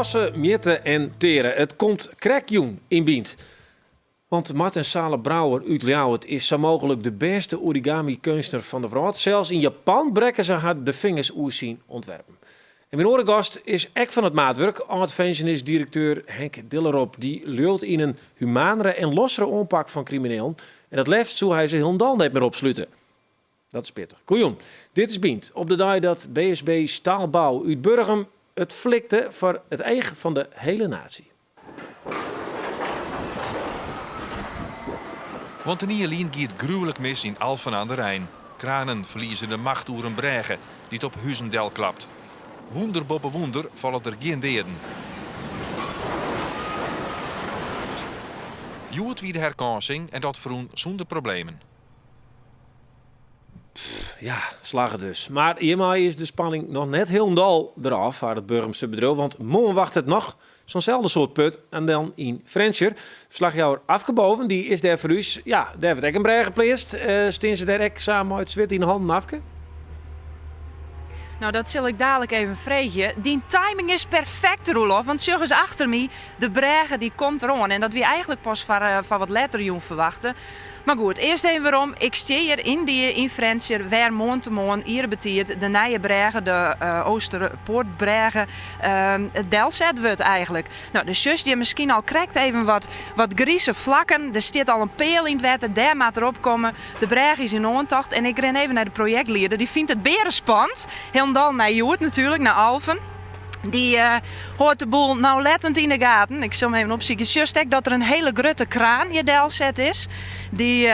Passe, mjitte en teare. It komt krekt jûn yn Bynt. Want Martin Sale Brouwer út Ljouwert is sa mooglik de bêste origami-keunstner fan de wrâld. Sels yn Japan brekke se har de fingers oer syn ûntwerpen. En myn oare gast is ek fan it maatwurk, âld-finzenisdirekteur Henk Dillerop. Dy leaut yn in humanere en lossere oanpak fan kriminelen. En it leafst soe hy se hielendal net mear opslute. Dat is pittich. Goejûn, dit is Bynt op de dei dat BSB Staalbou út Burgum it flikte foar it each fan de hele natie. Want in jier lyn gie it gruwlik mis yn Alphen aan de Rijn. Kranen ferlieze de macht oer in brêge dy't op huzen delklapt. Wûnder boppe wûnder falle der gjin deaden. Hjoed wie de herkânsing en dat ferrûn sûnder problemen. Ja, slagge dus. Mar hjirmei is de spanning noch net hielendal derôf foar it Burgumse bedriuw, want moarn wachtet noch sa'n selde soart put en dan yn Frjentsjer. Ferslachjouwer Afke Boven dy is dêr foar ús. Ja, dêr wurdt ek in brêge pleatst. Stean se dêr ek sa mei it swit yn de hannen, Afke? Nou, dat sil ik dalik even freegje. Dyn timing is perfekt, Roelof, want sjoch ris achter my. De brêge dy komt deroan en dat wie eigenlik pas foar wat letter jûn ferwachte. Mar goed, earst even werom. Ik stean hjir yndie yn Frjentsjer, wêr moarntemoarn iere betiid de nije brêge, de Oosterpoortbrêge, delset wurdt eigenlik. No, dan sjochst hjir miskien al krekt even wat, wat grize flakken. Der stiet al in peal yn it wetter, dêr moat er op komme. De brêge is yn oantocht en ik rin even nei de projektlieder. Dy fynt it bearespannend, hielendal nei hjoed natuerlik, nei Alphen. Dy hâldt de boel naulettend yn de gaten. Ik sil him even opsykje. Sjochst ek dat der in hiele grutte kraan hjir delset is. Dy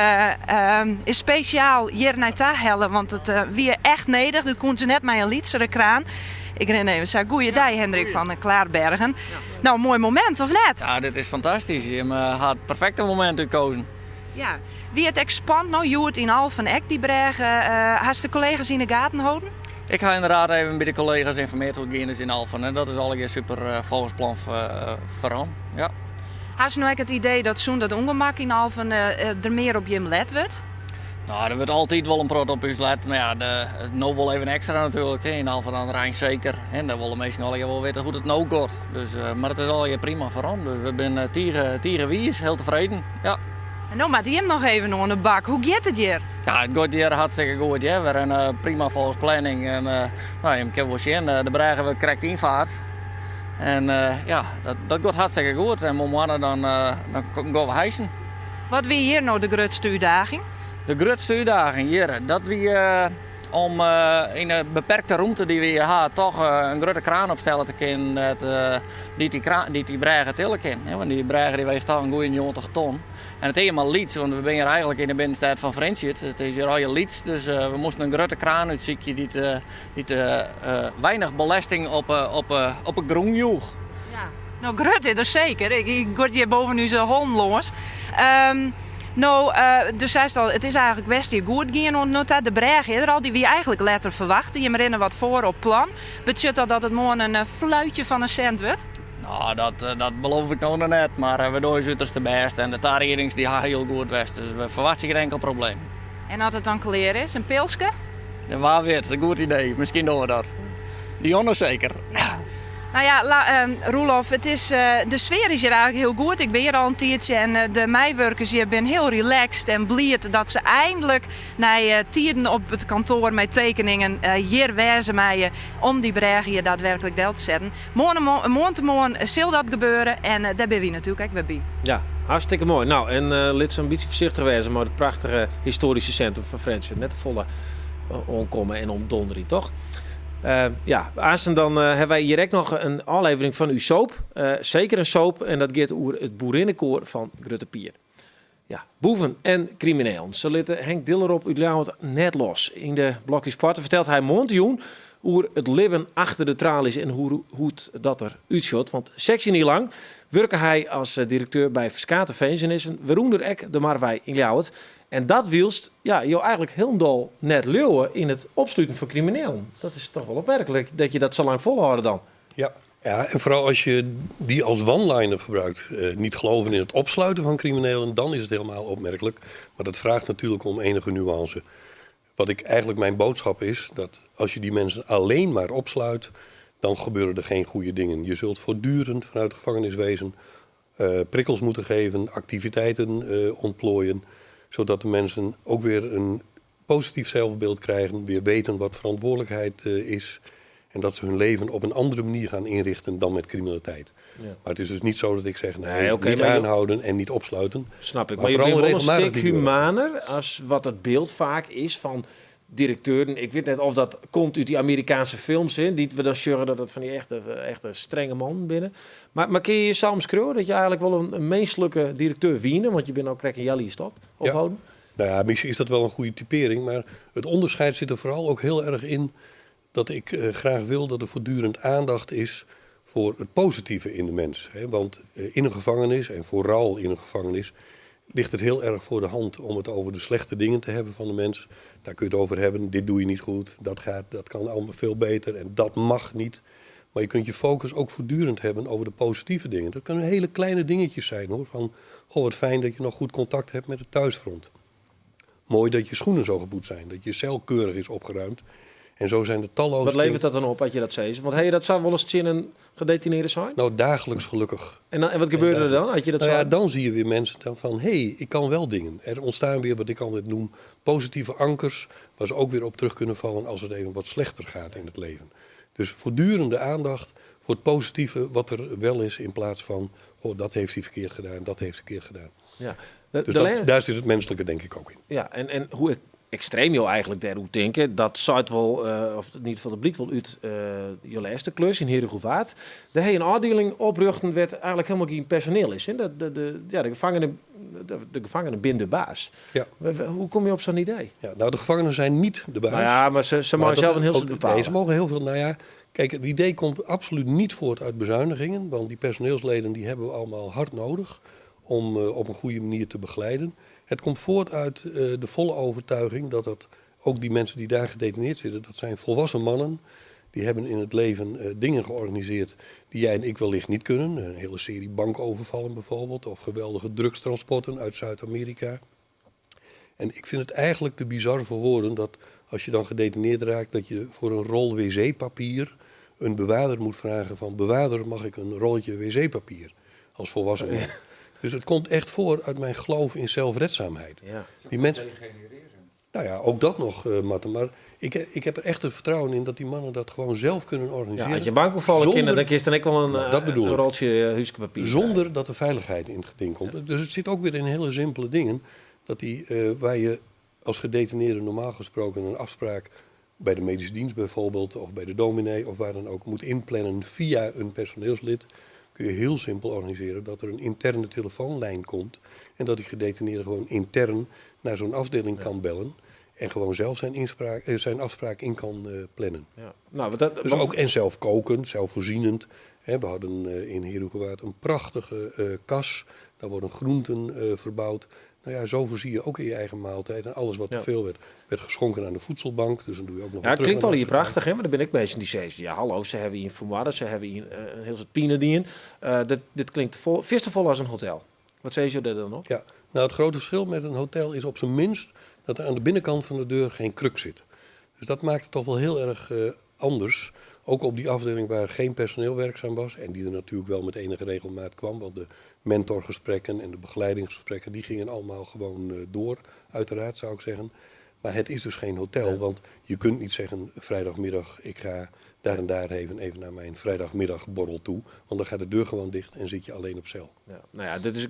is spesjaal hjir nei ta helle, want it wie echt nedich. Dat koenen se net mei in lytsere kraan. Ik rin even sa. Goeiedei, Hendrik van Klaarbergen. Nou, moai momint, of net? Ja, dit is fantastysk. Jim ha it perfekte momint útkozen. Ja. Wie it ek spannend no hjoed yn Alphen ek dy brêge? Hast de kollega's yn de gaten holden? Ik ha ynderdaad even by de kollega's ynformeard hoe't it gien is yn Alphen en dat is allegear super folgens plan ferrûn. Ja. Hast no ek it idee dat sûnt dat ûngemak yn Alphen der mear op jim let wurdt? Nou, der wurdt altyd wol in protte op ús let, mar ja, de, no wol even ekstra natuerlik. Yn Alphen aan de Rijn seker. En dêr wolle minsken allegear wol witte hoe't it no giet. Dus, mar it is allegear prima ferrûn. Dus we binne tige, tige wiis, hiel tefreden. Ja. En no moat jim noch even oan de bak. Hoe giet it hjir? Ja, it giet hjir hartstikke goed. Hear. We rinne prima folgens planning. En, nou, jim kinne wol sjen, de brêge wurdt krekt ynfaard. En ja, dat, dat giet hartstikke goed. En moarn dan, dan gean we hijsen. Wat wie hjir no de grutste útdaging? De grutste útdaging hjir, dat wie om yn de beperkte rûmte dy't we hjir ha toch in grutte kraan opstelle te kinnen dy't dy, dy't dy brêge tille kin. Want dy brêge dy weegt toch in goede 90 ton. En it is hjir mar lyts, want we binne hjir eigenlik yn de binnenstêd fan Frjentsjer. It is hjir allegear lyts, dus we moasten in grutte kraan útsykje dy't, dy't weinich belesting op, op, op 'e grûn joech. Ja, no grut is er seker. Ik giet hjir boven ús hollen lâns. No, do seist al, it is eigenlik bêst hjir goed gien oant no ta. De brêge is der al, dy wie eigenlik letter ferwachte. Jim rinne wat foar op plan. Betsjut dat dat it moarn in fluitje fan in sint wurdt? No, dat, dat beloof ik no noch net, mar we dogge ús uterste bêst en de tariedings dy ha hiel goed west, dus we ferwachtsje gjin inkel probleem. En as it dan klear is, in pilske? Wa wit, in goed idee. Miskien dogge we dat. Dionne seker. Nou ja, la, Roelof, it is, de sfear is hjir eigenlik hiel goed. Ik bin hjir al in tiidsje en de meiwurkers hjir binne hiel relaxed en bliid dat se eindlik nei tiden op it kantoar mei tekeningen hjir wêze meie om dy brêge hjir daadwerklik del te setten. Moarn, moarntemoarn sil dat gebeure en dêr binne wy natuerlik ek wer by. Ja, hartstikke moai. Nou, en lit se in bytsje foarsichtich wêze mei it prachtige histoaryske sintrum fan Frjentsjer. Net te folle oankomme en omdonderje, toch? Ja, aansten dan hawwe wy hjir ek noch in ôflevering fan ús soap. Seker in soap en dat giet oer it boerinnekoar fan Grutte Pier. Ja, boeven en kriminelen. Se litte Henk Dillerop út Ljouwert net los. Yn de Blokjes Poarte fertelt hy moarntejûn oer it libben achter de tralies en hoe't dat der útsjocht. Want 16 jier lang wurke hy as direkteur by ferskate finzenissen, wêrûnder ek de Marwei yn Ljouwert. En dat wylst ja, jo eigenlik hielendal net leauwe yn it opsluten fan kriminelen. Dat is toch wol opmerklik dat je dat sa lang folhâlde dan. Ja, ja, en vooral als je die als one-liner gebruikt, niet geloven in het opsluiten van criminelen, dan is het helemaal opmerkelijk. Maar dat vraagt natuurlijk om enige nuance. Wat ik eigenlijk mijn boodschap is, dat als je die mensen alleen maar opsluit, Dan gebeuren er geen goede dingen. Je zult voortdurend vanuit gevangeniswezen prikkels moeten geven, activiteiten ontplooien, zodat de mensen ook weer een positief zelfbeeld krijgen, weer weten wat verantwoordelijkheid is en dat ze hun leven op een andere manier gaan inrichten dan met criminaliteit. Maar het is dus niet zo dat ik zeg, nee, Nee, oké, niet maar je- aanhouden en niet opsluiten. Snap ik. Maar Maar, je vooral bent wel een regelmatig stuk die deur. humaner als wat het beeld vaak is van directeuren. Ik weet net of dat komt uit die Amerikaanse films, hè, die we dan sjurren dat het van die echte, echte strenge man binnen. Maar kun je jezelf omschrijven dat je eigenlijk wel een menselijke directeur wienen, want je bent ook krek en jelly gestopt, ophouden? Nou ja, misschien is dat wel een goede typering, maar het onderscheid zit er vooral ook heel erg in dat ik graag wil dat er voortdurend aandacht is voor het positieve in de mens. Hè? Want in een gevangenis, en vooral in een gevangenis, ligt het heel erg voor de hand om het over de slechte dingen te hebben van de mens. Daar kun je het over hebben, dit doe je niet goed, dat kan allemaal veel beter en dat mag niet. Maar je kunt je focus ook voortdurend hebben over de positieve dingen. Dat kunnen hele kleine dingetjes zijn hoor. Van, goh, wat fijn dat je nog goed contact hebt met het thuisfront. Mooi dat je schoenen zo gepoetst zijn, dat je cel keurig is opgeruimd. En zo zijn er talloze Wat levert dat dan op als je dat zei? Want hey, dat zou wel eens zin een gedetineerde zijn. Nou, dagelijks gelukkig. En wat gebeurde er dan? Had je dat Nou ja, zo? dan zie je weer mensen dan van, hé, hey, ik kan wel dingen. Er ontstaan weer wat ik altijd noem positieve ankers, waar ze ook weer op terug kunnen vallen als het even wat slechter gaat in het leven. Dus voortdurende aandacht voor het positieve wat er wel is, in plaats van, oh, dat heeft hij verkeerd gedaan, dat heeft hij verkeerd gedaan. Ja. Dus daar zit het menselijke denk ik ook in. Ja, en hoe ik extreem joh eigenlijk daar hoe denken, dat zou het wel, of niet van de blik wel uit je laatste klus in Heerhugowaard. Daar heb je een afdeling oprichten werd eigenlijk helemaal geen personeel is. Hè? De gevangenen, de gevangenen binden de baas. Hoe kom je op zo'n idee? Ja, nou, de gevangenen zijn niet de baas. Nou ja, maar ze Maar mogen dat zelf een heel ook- stuk bepalen. Nee, ze mogen heel veel. Nou ja, kijk, het idee komt absoluut niet voort uit bezuinigingen. Want die personeelsleden die hebben we allemaal hard nodig om op een goede manier te begeleiden. Het komt voort uit de volle overtuiging dat ook die mensen die daar gedetineerd zitten, dat zijn volwassen mannen. Die hebben in het leven dingen georganiseerd die jij en ik wellicht niet kunnen. Een hele serie bankovervallen bijvoorbeeld, of geweldige drugstransporten uit Zuid-Amerika. En ik vind het eigenlijk te bizar voor woorden dat als je dan gedetineerd raakt, dat je voor een rol wc-papier een bewaarder moet vragen van bewaarder, mag ik een rolletje wc-papier als volwassen man? Dus het komt echt voor uit mijn geloof in zelfredzaamheid. Die mensen, nou ja, ook dat nog, Marten. Maar ik heb er echt het vertrouwen in dat die mannen dat gewoon zelf kunnen organiseren. Ja, als je een bank wil vallen, kinderen, dan kiest dan ik wel Nou, dat bedoel een ik. rolletje huiskepapier. Zonder dat de veiligheid in het geding komt. Dus het zit ook weer in hele simpele dingen. Dat die, waar je als gedetineerde normaal gesproken een afspraak bij de medische dienst bijvoorbeeld, of bij de dominee, of waar dan ook, moet inplannen via een personeelslid, kun je heel simpel organiseren dat er een interne telefoonlijn komt en dat die gedetineerde gewoon intern naar zo'n afdeling kan bellen en gewoon zelf zijn afspraak in kan plannen. Ja. Nou, want dat, Dus want ook, en zelf koken, zelfvoorzienend. Hè, we hadden in Heerhugowaard een prachtige kas. Daar worden groenten verbouwd. Nou ja, zo voorzie je ook in je eigen maaltijd. En alles wat te veel werd, werd geschonken aan de voedselbank. Dus dan doe je ook nog Ja, wat het terug klinkt naar al hier de maatschappij. prachtig, hè? Maar dan ben ik mensen die zeggen, ja hallo, ze hebben hier Fumadas, ze hebben hier een heel soort pinedien. Dit klinkt veel te vol als een hotel. Wat zei je daar dan op? Ja, nou het grote verschil met een hotel is op zijn minst dat er aan de binnenkant van de deur geen kruk zit. Dus dat maakt het toch wel heel erg anders. Ook op die afdeling waar geen personeel werkzaam was. En die er natuurlijk wel met enige regelmaat kwam. Want de mentorgesprekken en de begeleidingsgesprekken, die gingen allemaal gewoon door. Uiteraard zou ik zeggen. Maar het is dus geen hotel. Want je kunt niet zeggen vrijdagmiddag, ik ga daar en daar even naar mijn vrijdagmiddagborrel toe. Want dan gaat de deur gewoon dicht en zit je alleen op cel. Ja, nou ja, dit is...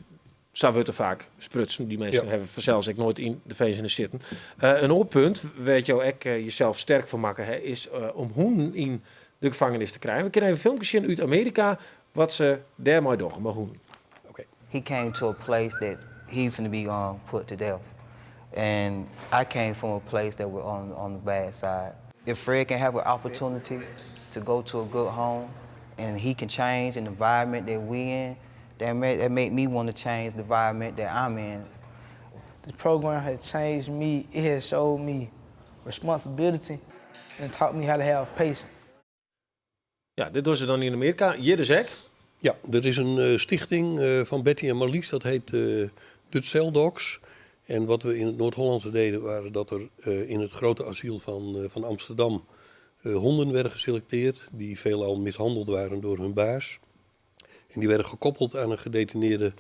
Zou we te vaak sprutsen. Die mensen hebben zelfs ik nooit in de feesten zitten. Een oppunt, weet je ook jezelf sterk van maken, hè, is om hoenen in de gevangenis te krijgen. We kunnen even een filmpje zien uit Amerika, wat ze daarmee doen, maar hoenen. He came to a place that he finna be put to death. And I came from a place that were on the bad side. If Fred can have an opportunity to go to a good home and he can change the environment that we in, that made me want to change the environment that I'm in. The program has changed me. It has showed me responsibility and taught me how to have patience. Ja, dit doen ze dan in Amerika. Hier dus ek. Ja, er is een stichting van Betty en Marlies, dat heet Dutch Cell Dogs. En wat we in het Noord-Hollandse deden, waren dat er in het grote asiel van Amsterdam Honden werden geselecteerd die veelal mishandeld waren door hun baas. En die werden gekoppeld aan een gedetineerde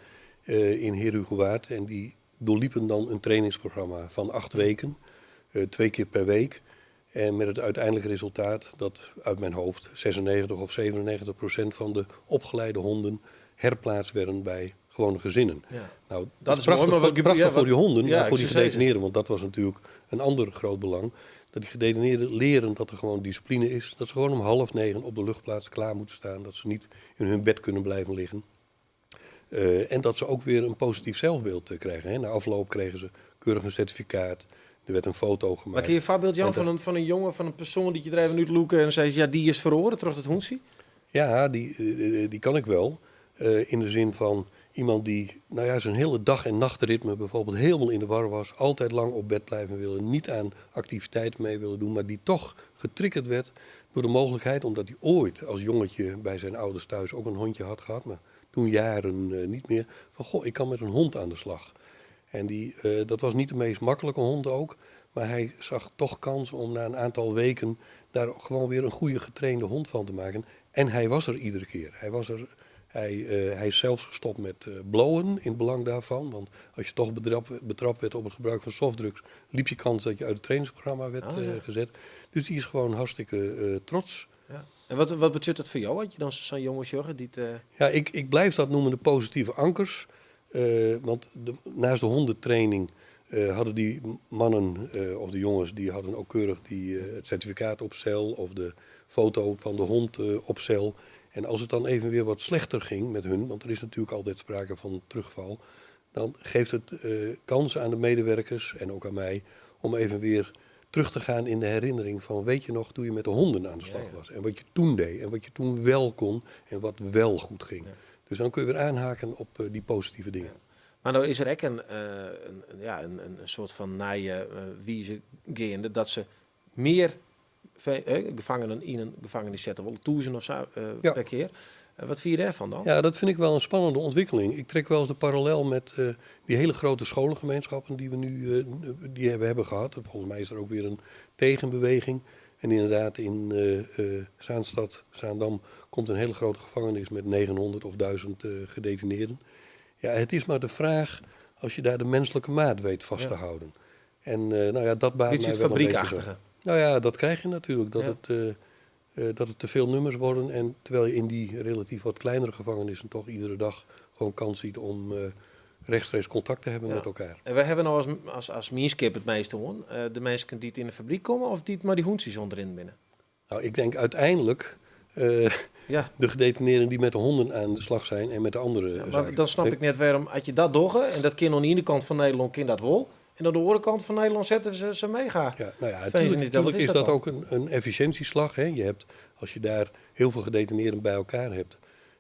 in Heerhugowaard. En die doorliepen dan een trainingsprogramma van 8 weken, 2 keer per week. En met het uiteindelijke resultaat dat uit mijn hoofd 96 of 97% van de opgeleide honden herplaatst werden bij gewone gezinnen. Nou, Dat dat is is prachtig, mooi, maar wat prachtig ja, voor die honden, ja, maar voor ik die zou zeggen. gedetineerden. Want dat was natuurlijk een ander groot belang. Dat die gedetineerden leren dat er gewoon discipline is. Dat ze gewoon om 8:30 op de luchtplaats klaar moeten staan. Dat ze niet in hun bed kunnen blijven liggen. En dat ze ook weer een positief zelfbeeld krijgen. Hè. Na afloop kregen ze keurig een certificaat. Er werd een foto Maar gemaakt. kun je een voorbeeld, Jan, En dat van een jongen, van een persoon die je er even uitloeken en zei, ja, die is verloren terug het hoentje? Ja, die kan ik wel. In de zin van iemand die, zijn hele dag- en nachtritme bijvoorbeeld helemaal in de war was. Altijd lang op bed blijven willen, niet aan activiteiten mee willen doen. Maar die toch getriggerd werd door de mogelijkheid, omdat hij ooit als jongetje bij zijn ouders thuis ook een hondje had gehad. Maar toen jaren niet meer. Van, goh, ik kan met een hond aan de slag. En dat was niet de meest makkelijke hond ook. Maar hij zag toch kans om na een aantal weken daar gewoon weer een goede getrainde hond van te maken. En hij was er iedere keer. Hij was er. Hij is zelfs gestopt met blowen in het belang daarvan. Want als je toch betrapt werd op het gebruik van softdrugs, liep je kans dat je uit het trainingsprogramma werd, gezet. Dus die is gewoon hartstikke trots. Ja. En wat betekent dat voor jou, dat je dan zo'n jonge jongen die het Ja, ik blijf dat noemen de positieve ankers. Want naast de hondentraining hadden die mannen of de jongens, die hadden ook keurig het certificaat op cel of de foto van de hond op cel. En als het dan even weer wat slechter ging met hun, want er is natuurlijk altijd sprake van terugval, dan geeft het kans aan de medewerkers en ook aan mij om even weer terug te gaan in de herinnering van, weet je nog, toen je met de honden aan de slag was en wat je toen deed en wat je toen wel kon en wat wel goed ging. Dus dan kun je weer aanhaken op die positieve dingen. Maar nou is er ook een soort van nije wijze gaande dat ze meer gevangenen in een gevangenis zetten, wel 1000 of zo per keer. Wat vind je daarvan dan? Ja, dat vind ik wel een spannende ontwikkeling. Ik trek wel eens de parallel met die hele grote scholengemeenschappen die we nu die we hebben gehad. En volgens mij is er ook weer een tegenbeweging. En inderdaad in Zaanstad, Zaandam, komt een hele grote gevangenis met 900 of 1000 gedetineerden. Ja, het is maar de vraag als je daar de menselijke maat weet vast te houden. En dat baart Beetje mij het wel een beetje fabriekachtige. zorgen. Dat krijg je natuurlijk. Dat het te veel nummers worden. En terwijl je in die relatief wat kleinere gevangenissen toch iedere dag gewoon kans ziet om rechtstreeks contact te hebben met elkaar. En we hebben nou als mienskip het meeste hoor. De mensen die het in de fabriek komen of die het maar die hoentjes onderin binnen? Ik denk uiteindelijk de gedetineerden die met de honden aan de slag zijn en met de andere Ja, maar zaken. dan snap ik net waarom, als je dat doet, en dat kind aan de ene kant van Nederland, kind dat wel. En aan de andere kant van Nederland zetten ze ze mega. Ja, Feest is dat, natuurlijk wat is is dat dat dan? ook een efficiëntieslag. Hè. Als je daar heel veel gedetineerden bij elkaar hebt,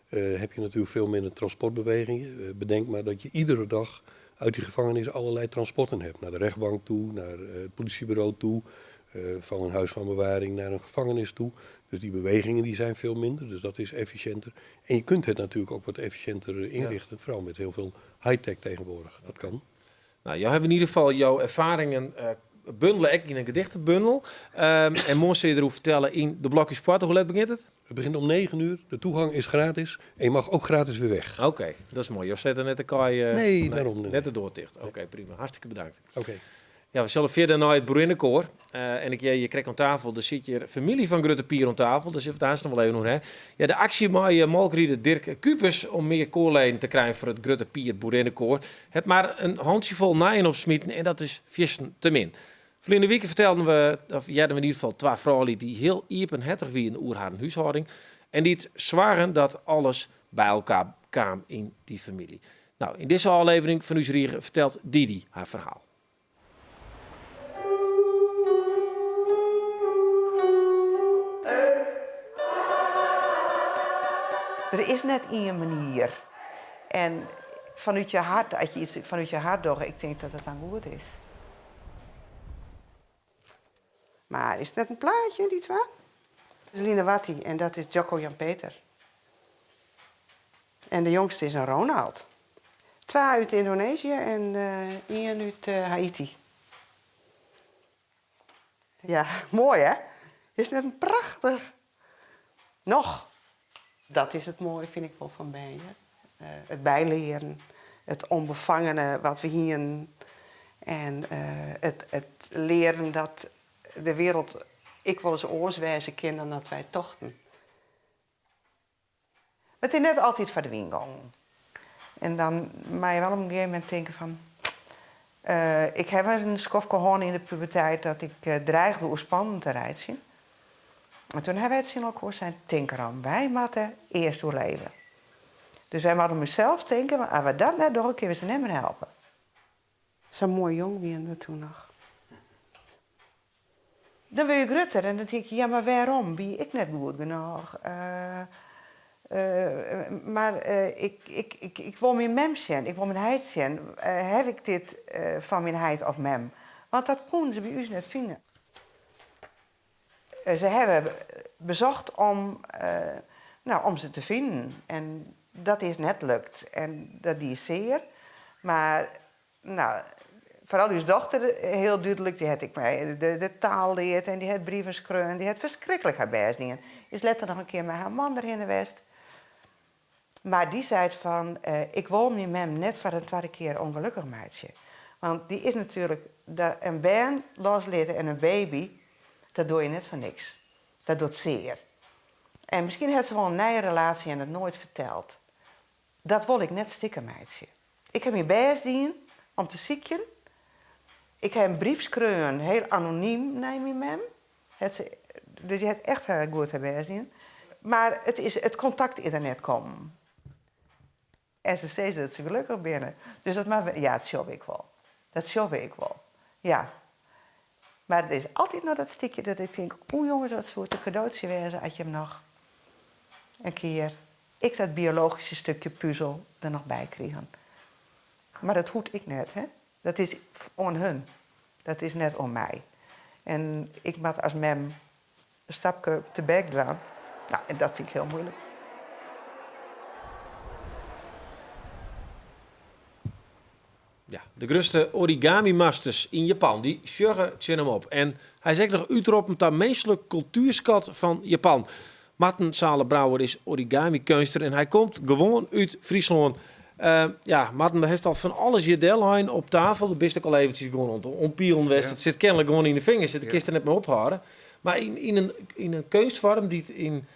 heb je natuurlijk veel minder transportbewegingen. Bedenk maar dat je iedere dag uit die gevangenis allerlei transporten hebt. Naar de rechtbank toe, naar het politiebureau toe, van een huis van bewaring naar een gevangenis toe. Dus die bewegingen die zijn veel minder, dus dat is efficiënter. En je kunt het natuurlijk ook wat efficiënter inrichten, vooral met heel veel high-tech tegenwoordig. Dat kan. Jou hebben in ieder geval jouw ervaringen bundelen, ik in een gedichtenbundel. En morgen zul je erover vertellen in de Blokjespoort. Hoe laat begint het? Het begint om 9 uur. De toegang is gratis. En je mag ook gratis weer weg. Oké, dat is mooi. Je zet er net de kaai Nee, nee, daarom niet. Net de door dicht. Oké, prima. Hartstikke bedankt. Oké. Ja, we zullen verder naar het Boerinnenkoor. En ik, je, je krijgt aan tafel, daar zit je familie van Grutte Pier aan tafel. Daar zit het daar nog wel even nog, hè. Ja, de actie met molkrieder Dirk Kupers om meer koorleden te krijgen voor het Grutte Pier Boerinnenkoor. Het maar een handjevol naaien opsmieten en dat is vissen te min. Verleden week vertelden we, of jij in ieder geval twee vrouwen die heel iepenhartig wie in oer haar huishouding. En die het zwaren dat alles bij elkaar kwam in die familie. In deze aflevering van Us Riege vertelt Didi haar verhaal. Er is net één manier. En vanuit je hart, als je iets vanuit je hart doet, ik denk dat het dan goed is. Maar is het net een plaatje, niet waar? Dat is Lina Watti en dat is Jocko Jan-Peter. En de jongste is een Ronald. 2 uit Indonesië en 1 uit Haiti. Ja, mooi hè? Is it net prachtich? Noch. Dat is it moaie, fyn ik wol, fan bern. It bylearen, it ûnbefangene wat we hienen en it learen dat de wereld ek wolris oars wêze kin dan dat wy tochten. It is net altyd foar de wyn gongen. En dan moatte je wol op in gegeven momint tinke fan, ik ha in skoftke hân yn de puberteit dat ik dreigde oerspannen te reitsjen. En toen ha wy tsjin elkoar sein, tink derom, wy moatte earst oerleve. Dus wy moatte om ússels tinke, want as we dat net dogge, kinne we se net mear helpe. Sa moai jong wiene we toen noch. Dan wurde je grutter en dan tink je, ja mar wêrom wie ik net goed genôch? Mar ik wol myn mem sjen, ik wol myn heit sjen. Haw ik dit fan myn heit of mem? Want dat koene se by ús net fine. Se hawwe besocht om, no, om se te finen en dat is net lukt en dat die sear. Mar No, foaral ús dochter hiel dúdlik, dy hat ek my de taal leard en dy hat brieven skreaun, dy hat ferskriklik har bêst dien. Is letter noch in kear mei har man derhinne west. Mar dy seit fan, ik wol myn mem net foar in twadde kear ûngelokkich meitsje. Want dy is natuerlik, in bern loslitte en in baby, dat doar je net foar niks. Dat docht sear. En miskien hat se wol in nije relaasje en it noait ferteld. Dat wol ik net stikken meitsje. Ik ha myn bêst dien om te sykjen. Ik ha in brief skreaun, hiel anonym, nei myn mem. Het se, dus dy hat echt goed har bêst dien. Mar it, is, it kontakt is der net kommen. En se sizze dat se gelokkich binne. Dus dat mar, ja, dat sjoch ik wol. Dat sjoch ik wol. Ja. Mar der is altyd noch dat stikje dat ik tink, oeh jonges, wat soe it in kadootsje wêze as je him noch in kear ek dat biologyske stikje puzel der noch by krigen. Mar dat hoecht ek net, hè? Dat is oan hun. Dat is net oan my. En ik moat as mem in stapke tebek dwaan. No, en dat fyn ik hiel muoilik. Ja, de grutste origami-masters yn Japan dy sjogge tsjin him op. En hy is ek noch útroppen ta minsklik kultuerskat fan Japan. Marten Sale Brouwer is origami-keunstner en hy komt gewoan út Fryslân. Ja, Marten, do hast al fan alles hjir dellein op tafel. Do bist ek al eventsjes gewoan oan it ompielen west. It sit kenlik gewoan yn de fingers, do kinst der net mei ophâlde. Mar yn in keunstfoarm dy't yn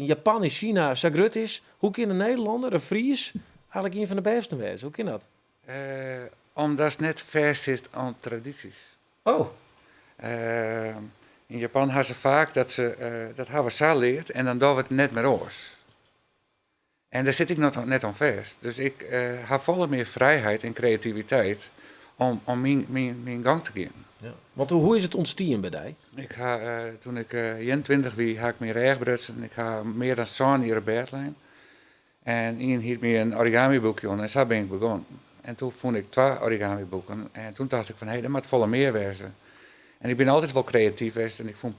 Japan en Sina sa grut is, hoe kin in Nederlanner, in Fries, eigenlik ien fan de bêsten wêze? Hoe kin dat? Omdatst net fêstsitst oan tradysjes. Oh. Yn Japan ha se faak dat se dat hawwe sa leard en dan dogge we it net mear oars. En dêr sit ik net oan fêst. Dus ik ha folle mear frijheid en kreativiteit om myn gong te gean. Ja. Want hoe is it ûntstien by dy? Ik ha, toen ik 21 wie, ha ik myn rêch brutsen. Ik ha mear dan sân jier op bêd lein. En ien hiet my in origamiboekje oan en sa bin ik begûn. En toen fûn ik twa origamiboeken en toen tocht ik fan hé, der moat folle mear wêze. En ik bin altyd wol kreatyf west en ik fûn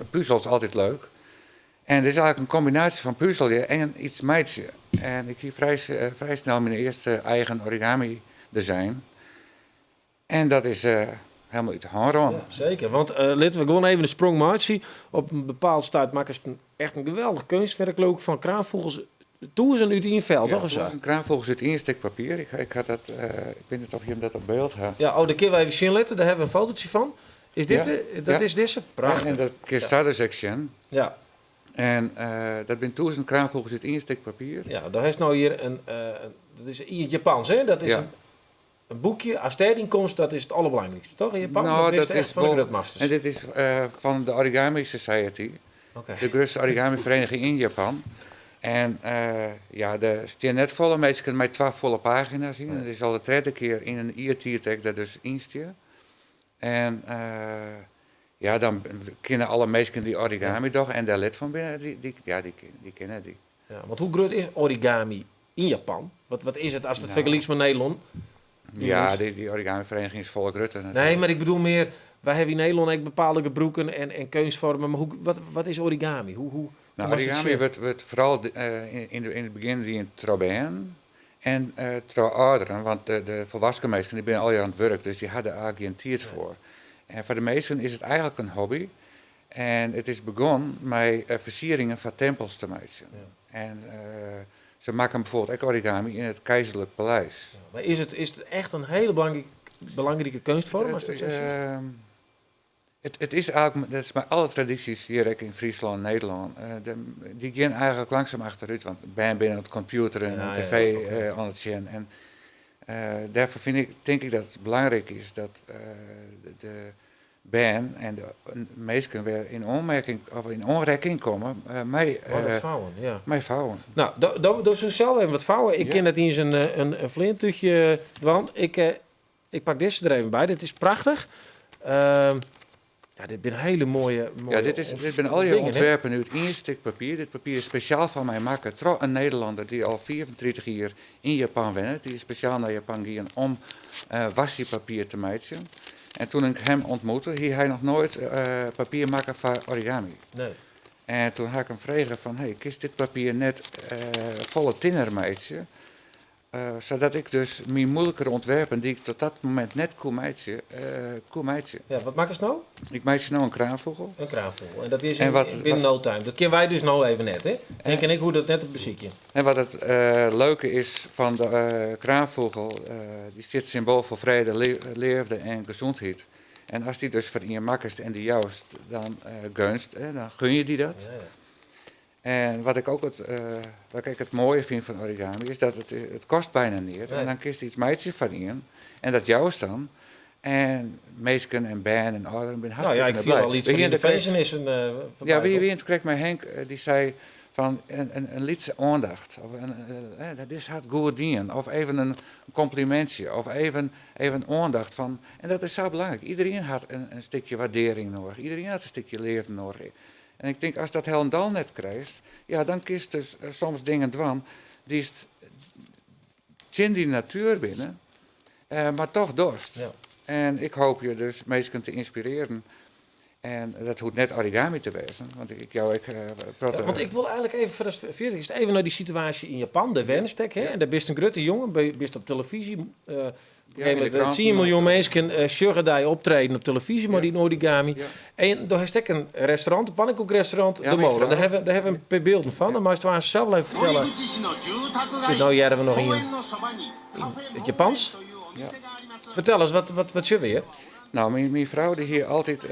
puzels altyd leuk. En dit is eigenlik in kombinaasje fan puzelje en iets meitsje. En ik hie frij snel myn earste eigen origami design. En dat is helemaal út de hân rûn. Ja, seker. Want litte we gewoan even in sprong meitsje. Op in bepaald stuit makkest echt in geweldich keunstwurk leau ik fan kraanfûgels. 1000 út ien fel, toch? Of sa? 1000 kraanfûgels út ien stik papier. Ik ha dat, ik wit net oft jim dat op byld ha. Ja, oh, dêr kinne we even sjen litte. Dêr hawwe we in fotootje fan. Is dit de, dat is dizze? Prachtich. Ja, en dat kinst sa dus ek sjen. Ja. En dat binne 1000 kraanfûgels út ien stik papier. Ja, do hast no hjir in, dat is yn it Japans, hè? Dat is in boekje. Ast dêryn komst, dat is it alderbelangrykste, toch? Yn Japan? No, dat is echt fan de grutmasters. En dit is fan de Origami Society. De grutste origami-vereniging yn Japan. En ja, der stean net folle minsken mei twa folle pagina's yn. It is al de tredde kear yn in jier tiid dat ik dêr dus yn stean. En ja, dan kinne alle minsken dy't origami dogge en dêr lid fan binne, dy, ja, dy kinne dy. Ja, want hoe grut is origami yn Japan? Wat is it ast it fergelykst mei Nederlân? Ja, dy origami-vereniging is folle grutter Nee, mar ik bedoel mear, wy hawwe yn Nederlân ek bepaalde gebrûken en keunstfoarmen, mar hoe, wat is origami? Hoe No, moatst it origami sjen? wurdt foaral yn it begjin dien troch bern en troch âlderen, want de folwoeksen minsken dy binne allegear oan it wurk, dus dy ha der eigentlik gjin tiid foar. En foar de measten is it eigenlik in hobby. En it is begûn mei fersieringen foar tempels te meitsjen. En se makken bijvoorbeeld ek origami yn it keizerlik paleis. Ja, mar is it echt in hiele belangrike keunstfoarm, as dat sa is? It is eigentlik, dat is mei alle tradysjes hjir ek yn Fryslân en Nederlân, dy gean eigentlik langsum achterút, want bern binne oan it kompjûteren en tv oan it sjen. En dêrfoar fyn ik, tink ik dat it belangryk is dat de bern en de minsken wer yn oanmerking of yn oanrekking komme mei Mei it fouwen, ja. Mei fouwen. No, do, do soest sels even wat fouwe. Ik kin net iens in fleantúchje dwaan. Ik pak dizze der even by. Dit is prachtich. Ja, dit binne hiele moaie, moaie Ja, dit binne allegear dingen, hè? ûntwerpen út ien stik papier. Dit papier is spesjaal foar my makke troch in Nederlander dy't al 35 jier yn Japan wennet. Dy is spesjaal nei Japan gien om washi-papier te meitsjen. En toen ik hem ontmoette, hie hy noch noait papier makke foar origami. Nee. En toen ha ik him frege fan, hey, kinst dit papier net folle tinner meitsje? Sadat ik dus myn moeilikere ûntwerpen, dy't ik tot dat momint net koe meitsje, koe meitsje. Ja, wat makkest no? Ik meitsje no in kraanfûgel. In kraanfûgel. En dat is binnen no time. Dat kinne wy dus no even net, hè? Henk en ik hoege dat net te besykjen. En wat it leuke is fan de kraanfûgel, dy stiet symboal foar frede, leafde en gezondheid. En ast dy dus foar ien makkest en dy joust, dan gunst, dan gun je dy dat. En wat ik ook it, wat ik it moaie fyn fan origami is dat it kost bijna neat. En dan kinst iets meitsje foar ien en dat joust dan. En minsken en bern en âlderen binne Nou ja, hartstikke ik fiel blij. al iets We fan hiene de krekt- finzenissen Ja, voorbij we wiene krekt mei Henk, dy sei fan in lytse oandacht. Of dat is hat goed dien. Of even in komplimintsje. Of even oandacht fan. En dat is sa belangryk. Iederien hat in stikje waardearring noadich. Iederien hat in stikje leafde noadich. En ik tink, ast dat helendal net krijst, ja, dan kinst dus soms dingen dwaan dy'tst tsjin dyn natuer binne, mar toch dochst. En ik hoopje dus minsken te ynspirearjen. En dat hoecht net origami te wêzen, want ik jou ek protte. Ja, want ik wol eigentlik even, foardat fierder giest, even nei dy situaasje yn Japan, dêr wennest ek, hè? En dêr bist in grutte jonge, bist op telefyzje. Op een gegeven moment 10 miljoen minsken sjogge dy optreden op telefyzje mei dyn origami. En do hast ek in restaurant, in pannenkoekrestaurant, De Molen. Dêr hawwe we in pear bylden fan. Dan meist aanst sels even fertelle. Sjoch, no hearre we noch ien yn it Japans. Fertel ris, wat sjogge we hjir? No, myn frou dy hie altyd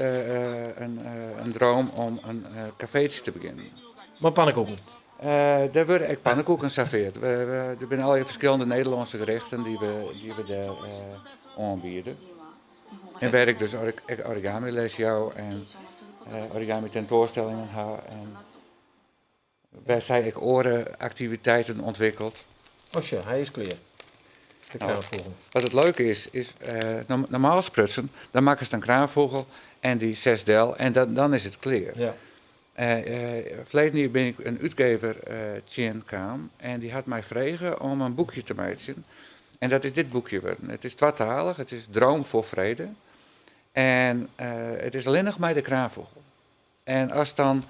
in droom om in kafeetsje te begjinnen. Mei pannenkoeken? Dêr wurde ek pannenkoeken serveard. Der binne allegear ferskillende Nederlânske gerichten dy't we dêr oanbiede. En wêr't ik dus ek origami les jou en origami tentoanstellingen ha. En wêr sy ek oare aktiviteiten ûntwikkelt. Oh sjoch, hy is klear. De kraanfûgel. Wat it leuke is, is normaal sprutsen, dan makkest in kraanfûgel en dy setst del en dan is it klear. Ferleden jier bin ik in útgever tsjinkaam en dy hat my frege om in boekje te meitsjen. En dat is dit boekje wurden. It is twatalich, it is Droom voor Vrede. En it is allinnich mei de kraanfûgel. En ast dan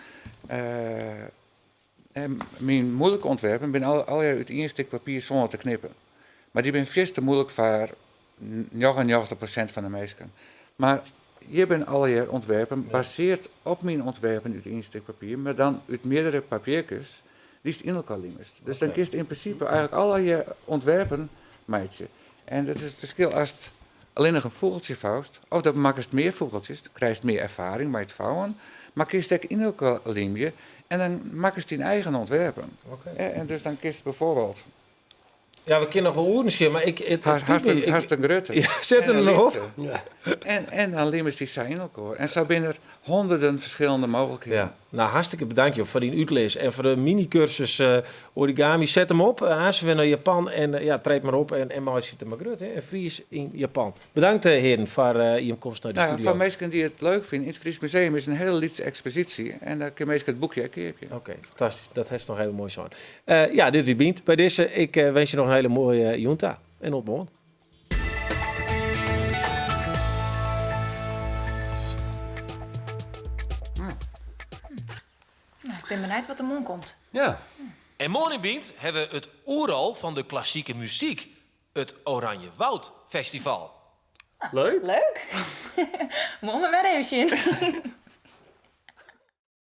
myn moeilike ûntwerpen binne allegear út ien stik papier sûnder te knippen. Mar dy binne fierste moeilik foar 99% fan de minsken. Mar hjir binne allegear ûntwerpen baseard op myn ûntwerpen út ien stik papier, mar dan út meardere papierkes dy'tst yn elkoar limest. Dus dan kinst yn prinsipe eigentlik allegear ûntwerpen meitsje. En dat is it ferskil ast allinnich in fûgeltsje foust, of dan makkest mear fûgeltsjes, dan krijst mear erfaring mei it fouwen, mar kinst ek yn elkoar lymje en dan makkest dyn eigen ûntwerpen. En dus dan kinst bijvoorbeeld Ja, we kinne noch wol oeren sjen, mar ik, it spyt my. Hast in grutte. Ja, set en er in noch op. lytse. En dan limest dy sa yn elkoar. En sa binne der honderden ferskillende mooglikheden. Ja, nou hartstikke bedankt joh foar dyn útlis en foar de mini-kursus origami. Set him op, aanst wer nei Japan en ja, treed mar op en meitsje it mar grut, hè. In Fries yn Japan. Bedankt hearen foar jim komst nei de studio. Foar minsken dy't it leuk fine, yn it Fries Museum is in hiele lytse eksposysje en dêr kinne minsken it boekje ek keapje. Oké, fantastysk. Dat hast noch even moai sein. Ja, dit wie Bynt. By dizze, ik winskje noch in hiele moaie jûn ta en oant moarn. Nou, ik bin benijd wat der moarn komt. Ja. En moarn yn Bynt hawwe we it Oeral fan de klassike muzyk. It Oranjewoud Festival. Leuk. Leuk. Moarn mar wer even sjen.